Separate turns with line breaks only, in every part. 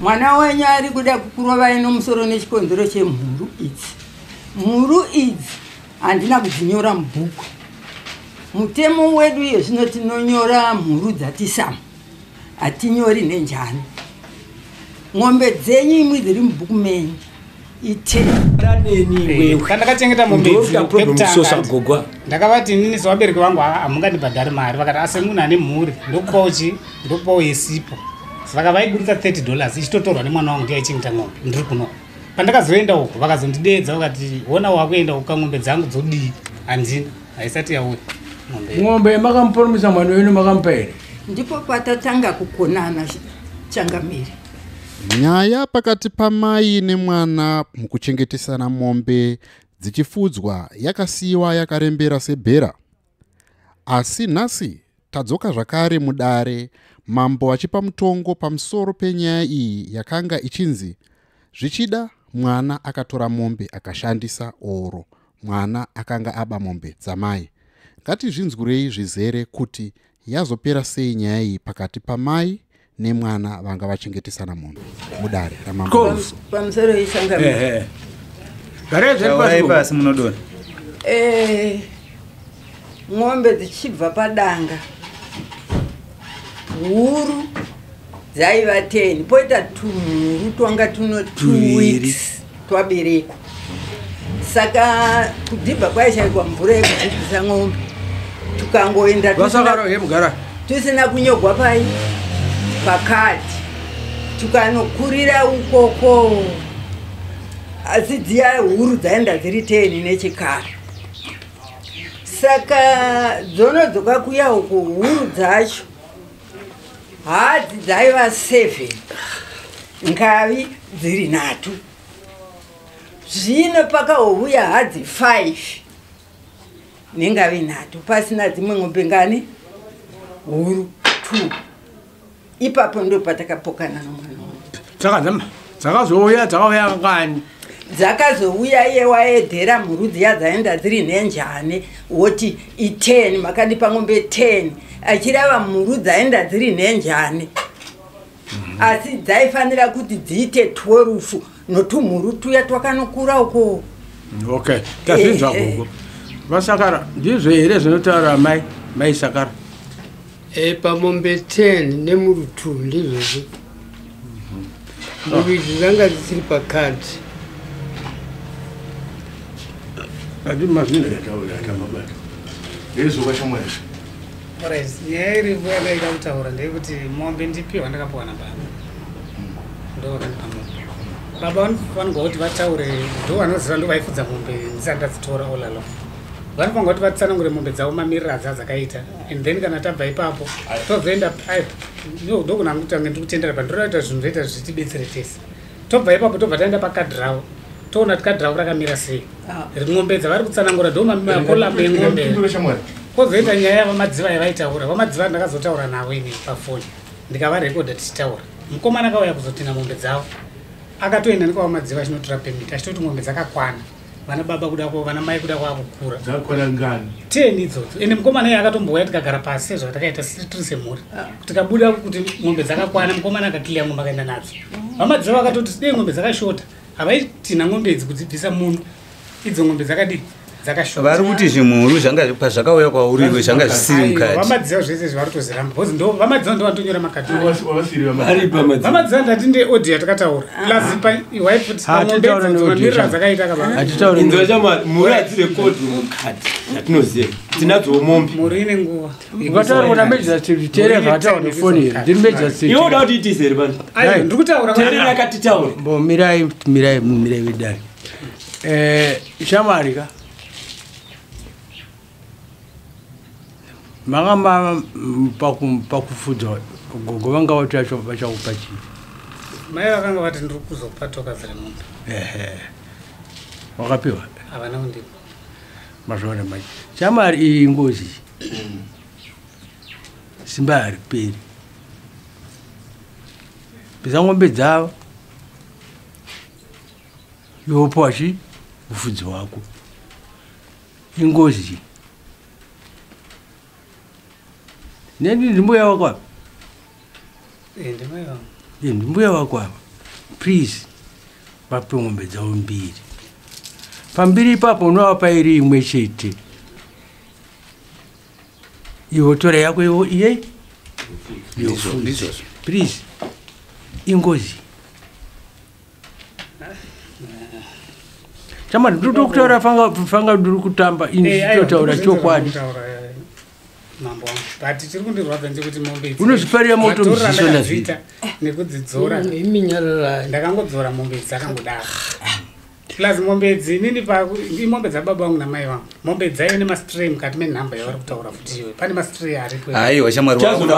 Mwana wenyu ari kuda kukurovai nomusoro nechikonzero chemhuru idzi. Mhuru idzi handina kudzinyora mubhuku. Mutemo wedu iye zvino tinonyora mhuru dzatisama, hatinyori nenjani. Ng'ombe dzenyu imwi dziri mubhuku menyu
Pandakachengeta mombe idzi ndakavati inini sevabereki vangu hamungandibhadhari mari, vakati asi munhu ane mhuri ndokupawo chi ndokupawo yesipo. Saka vaiburitsa $30 ichitotorwa nemwana wangu ndiye aichengeta ng'ombe ndiri kuno. Pandakazoenda uko vakazondideedza vakati hona wakuenda uko ng'ombe dzangu dzodii, handina, haisati yauya ng'ombe.
Ng'ombe makamuporomisa mwana wenyu makamupa here?
Ndipo patatanga kukonana changamire.
Nyaya pakati pamai nemwana mukuchengetesana mombe dzichifudzwa yakasiyiwa yakarembera sebhera. Asi nhasi tadzoka zvakare mudare, mambo achipa mutongo pamusoro penyaya iyi yakanga ichinzi zvichida mwana akatora mombe akashandisa oro mwana akanga aba mombe dzamai. Ngatizvinzwirei zvizere kuti yazopera sei nyaya iyi pakati pamai nemwana vanga vachengetesana munhu mudare ramambo.
Pamusoro isangano.
Garai pasi munodona.
Ng'ombe dzichibva padanga huru dzaiva 10 poita tumhuru twanga tuno 2 weeks twaberekwa. Saka kudhibha kwaishaikwa mvura yekudzidzisa ng'ombe tukangoenda tusina kunyogwa pai pakati tukanokurira ukoko, asi dziya huru dzaenda dziri 10 nechikara. Saka dzonodzoka kuya uko huru dzacho hadzi dzaiva 7 ngavi dziri 3. Zvino pakauya hadzi 5 nengavi 3 pasina dzimwe ng'ombe ngani huru 2. Ipapo ndo patakapokana nomwana wangu.
Dzakazouya dzakauya ngani?
Dzakazouya iye waedhera mhuru dziya dzaenda dziri nhenjane woti i10 makandipa ng'ombe 10 achirava mhuru dzaenda dziri nhenjane. Asi dzaifanira kuti dziite 12 notumhuru tuya twakanokura uko.
Okay, tazvinzwa gogo. VaSakara, ndizvo here zvinotaura mai Sakara?
Pamombe 10 nemuru 2 ndizvozvo. Mhuru idzi dzanga dzisiri pakadhi.
Nyaya iripo yandaida kutaura ndeyekuti mombe ndipiwa ndakapiwa nababa. Ndo vakandipa mombe. Baba vanofanirwa kuti vataure, ndo vanoziva, ndo vaifudza mombe ndisati ndadzitora all along. Vanofanirwa kuti vatsanangure mombe dzavo mamiriro adzakaita, and then kana tabva ipapo tozoenda ndokuna kutanga ndikutendera pa ndinoita zvinhu zvoita zvitibetsere tese. Tobva ipapo tobva taenda pakadhi ravo toona kuti kadhi ravo rakamira sei. Ng'ombe dzavari kutsanangura ndo makolamu eng'ombe. Kwozoita nyaya yavamadziva yavaitaura. Vamadziva ndakazotaura navo ini pafoni ndikavarekodha tichitaura. Mukomana akauya kuzotina mombe dzavo akatoenda nekwavamadziva achinotora pemiti achitoti ng'ombe dzakakwana. Vana baba kuda kwavo, vana mai kuda kwavo kukura.
Dzakakwana ngani?
10 idzodzo. Ende mukomana iye akatombouya tikagara pasi sezvatakaita tiri semhuri. Tikabuda kuti ng'ombe dzakakwana, mukomana akakiliya ng'ombe akaenda nadzo. Vamadziva vakatoti dei ng'ombe dzakashota, havaitina ng'ombe idzi kudzibvisa muno. Idzo ng'ombe dzakadii? Dzakashota.
Vari kuti zvimhuru zvanga pazvakauya kwauri iwe zvanga zvisiri mukati.
Vamadziva zvese zvari kutoziramba. Because ndo vamadziva ndo vanotonyora makadhi. Vamadziva ndati nde audio yatakataura. Plus pa wife kuti pamombe mamiriro adzakaita kaba.
Hatitauri.
Inzwa chama mhuru hadzirekodwi mukati. Zvatinoziva. Tinadzo mombe.
Mhuru ine nguva.
Ungataura kuna magistrate teerera zvataura nefoni here? Ndiri magistrate.
Iwe uda kuti itize here pano?
Aiwa, ndiri kutaura.
Teerera katitaure.
Mbo mirai mirai mirai vedare. Shamwari ka. Makamba pakufudza gogo vanga vati vachakupa chii?
Mai vakanga vati ndiri kuzopa toka dziri mombe.
Ehe. Wakapiwa?
Havana kundipa.
Mazvaona manje. Shamwari iyi ngozi. Simba hariperi. Bvisa ng'ombe dzavo. Yopa chi mufudzi wako. Ingozi. Neni ndimbuya wako apa?
Ndimbuya wangu.
Ndimbuya wako apa. Please, vape mombe dzavo mbiri. Pambiri ipapo unovapa iri imwe chete. Iwe tora yako iwo iye.
Ndizvozvo.
Please, ingozi. Chama ndiri kutaura fanga ndiri kutamba ini ndinotaura chokwadi.
Mambo wangu. But chiri kundirwadza ndechekuti mombe idzi.
Unozviparira moto
matorero
muziso
andakadziita nekudzidzora.
Iminyararai.
Ndakangodzora mombe idzi dzakangodaro. Plus mombe idzi inini imombe dzababa vangu namai vangu. Mombe dzaive nemastray mukati menhamba yavari kutaura futi iyoyo. Pane mastray aripo.
Aiwa shamwari, wakuda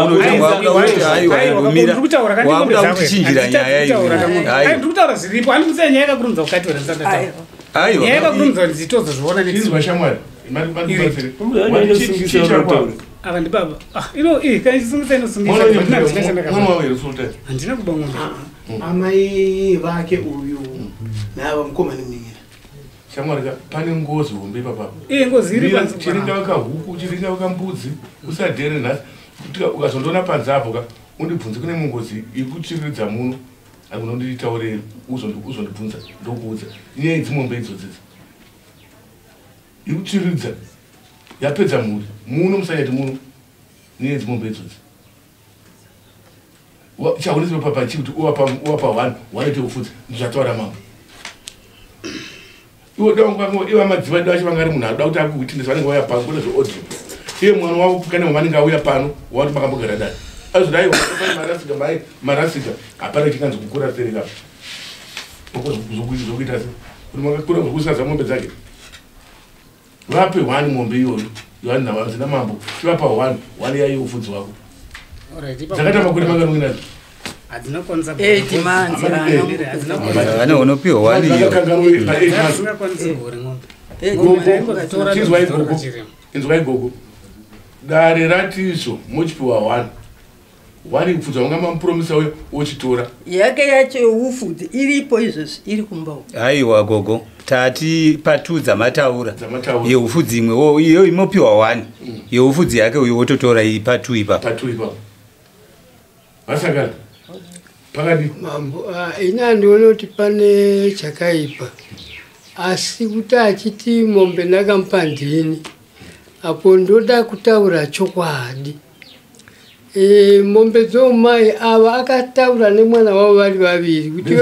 kutichinjira nyaya iyi.
Ndiri kutaura zviripo. Handikuziva nyaya yakakurumidza kukati here ndisati ndataura.
Aiwa.
Nyaya yakakurumidza nditozozviona next
Inzwa shamwari.
Ava ndibaba. Ino iyi kana ichisungisa inosungisa.
Mwana wavo here Sultan?
Handina kuba ng'ombe.
Amai vake uyu nava mukoma nemunin'ina.
Shamwari ka pane ngozi hombe ipapa.
Iye ngozi iri panze.
Chirinda wakahuku, chirinda wakambudzi, usadhere nhasi. Ukazondoona panze apo ka undibvunze kune mungozi iri kutsviriridza muno. Hakuna unditaurire uzondibvunza ndokuudza. Inyaya dzimombe idzodzi. Iri kutsviriridza yapedza mhuri. Muno musanyati muno. Nyaya dzimombe idzodzi. Chaonesa papa chi kuti uwapa one one teufudza ndizvataura mambo. Iwo dongo iwa madziva edu acho vanga ari munhu anoda kuti akuwitness vanenge vauya pano kune zveaudio. Iye mwana wavo kana vanenge auya pano wati makambogara dai. Azodai pane marasika mai marasika hapana chinganzi kukura seri kapo. Zokuita se. Kuti makakura zvokusadza mombe dzake. Vape one mombe iyoyo. Yohani navazina mambo. Chivapa one one yaiyo ufudzi wako. Dzakaita makore mangani uinadzo?
Hadzinokwanisa
8 months.
Vane unopiwa one iyo.
Hadzingakwanisi gore ng'ombe.
Chinzwai gogo. Inzwai gogo. Dare ratizvo mochipiwa one. One kupfudza wanga mamupromisa uyo wochitora.
Yake yacho yeufudzi iripo izvozvi iri kumba uko.
Aiwa gogo, tati patu dzamataura. Yeufudzi imwe iyo imopiwa one. Yeufudzi yake uyo wototora iyi patu ipapo.
Patu ipapo. Vasakara. Pakadi.
Mambo, ini handioni kuti pane chakaipa. Asi kuti achiti mombe ndakamupa ndini. Apo ndoda kutaura chokwadi. Mombe dzoumai ava akataura nemwana wavo vari vaviri kuti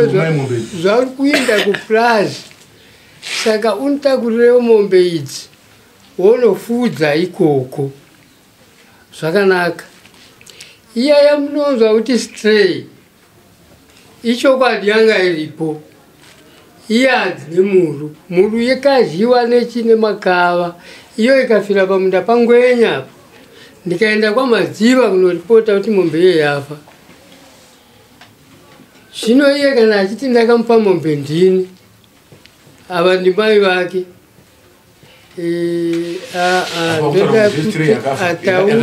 zvauri kuinda kupurazi. Saka unotakurirewo mombe idzi wonofudza ikoko. Zvakanaka. Iya yamunonzwa kuti stray ichokwadi yanga iripo. Iya hadzine muru. Muru yakadyiwa nechine makava. Iyo ikafira pamunda pangwenya apo. Ndikaenda kwamadziva kunoripota kuti mombe iye yafa. Zvino iye kana achiti ndakamupa mombe ndini. Ava ndimai vake. Ataure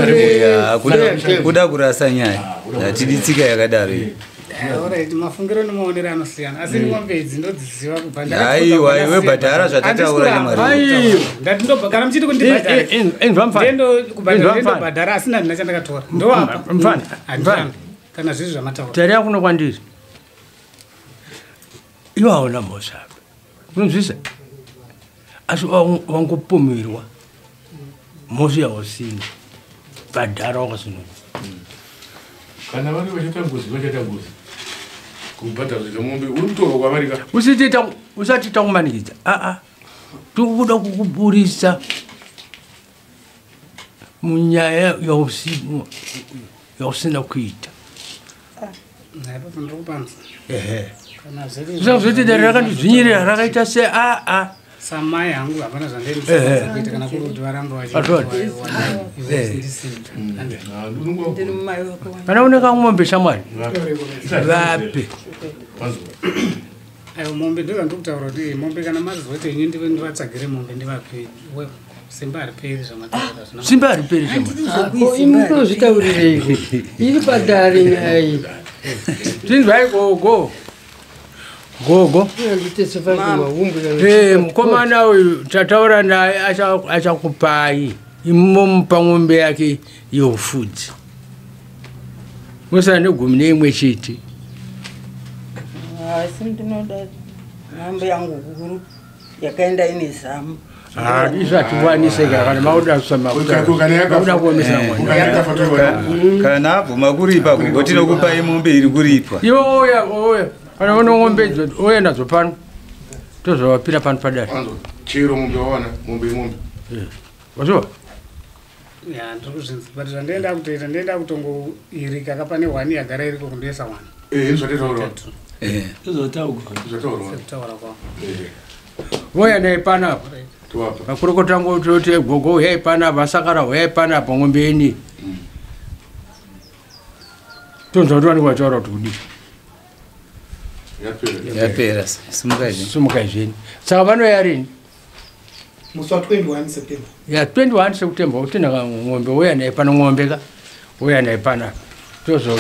kuda kurasa nyaya. Hatidi tsika yakadaro iyi.
Alright, mafungiro nemaonero anosiyana. Asi ng'ombe idzi ndodziziva kubva
Aiwa, iwe bhadhara zvatataura nemari.
Ndati ndobva kana muchiti kundibhadhara. Ndobhadhara ndobhadhara asi handina chandakatora. Ndovapa.
Mfana.
Handina. Kana zviri zvamataura.
Tarira kuno kwandiri. Iwe hauna mhosva. Unonzwisa? Asi wangopomerwa mhosva yausina. Bhadhara wakasununguka.
Kana vari vachaita ngozi vachaita ngozi. Kubhadhara zvemombe uri kutorwa kwavari ka.
Usati takumanikidza. Tikuda kukuburisa munyaya yausina kuita.
Naipapo ndiri kupanza. Kana zviri
Usazoti dare rakandidzvinyirira rakaita se
Samai hangu hapana zvandinofanira kuita kana kuri kuti varamba
Kana une kamombe shamwari vape.
Aiwa mombe ndozvandiri kutaura kuti mombe kana mazoti ini ndivatsvagire mombe ndivape. Simba hariperi zvamataura zvino.
Simba hariperi shamwari.
Ko imi munozvitaurireiko? Iri padare nyaya iyi.
Chinzwai gogo. Gogo. Mukomana uyu tataura naye achakupai. Imomupa ng'ombe yake yeufudzi. Musana negumi neimwe chete.
Asi ndinoda mombe yangu huru yakaenda ine zamu.
Izvo hatikwaniseka kana makuda makuda kuomesa mwana.
Kana abvuma kuripa gogo, tinokupai mombe iri kuripwa.
Iwe ouya, ouya kana une ng'ombe idzo, ouya nadzo pano, tozovapira pano padare.
Chero mombe wawana, mombe imombe.
Waziva?
Ya, ndiri kuzvinzwa, but zvandienda kutoita, ndienda kutongoirika ka pane one yagara iriko, kundoisa one.
Zvatautaura. Zvataurwa.
Sekutaura kwavo.
Voya naye panapa.
Tovapa.
Makurukota ngototi gogo huyai panapa, asakara huyai panapa, ng'ombe yeni. Tonzwa kuti vanenge vataura kuti kudii.
Yapera.
Yapera, simukai zvenyu.
Simukai zvenyu. Saka vanoya rini?
Musi wa 21 September.
Ya, 21 September. Utinaka ng'ombe, uya naye pano, ng'ombe ka uya naye panapa, tozo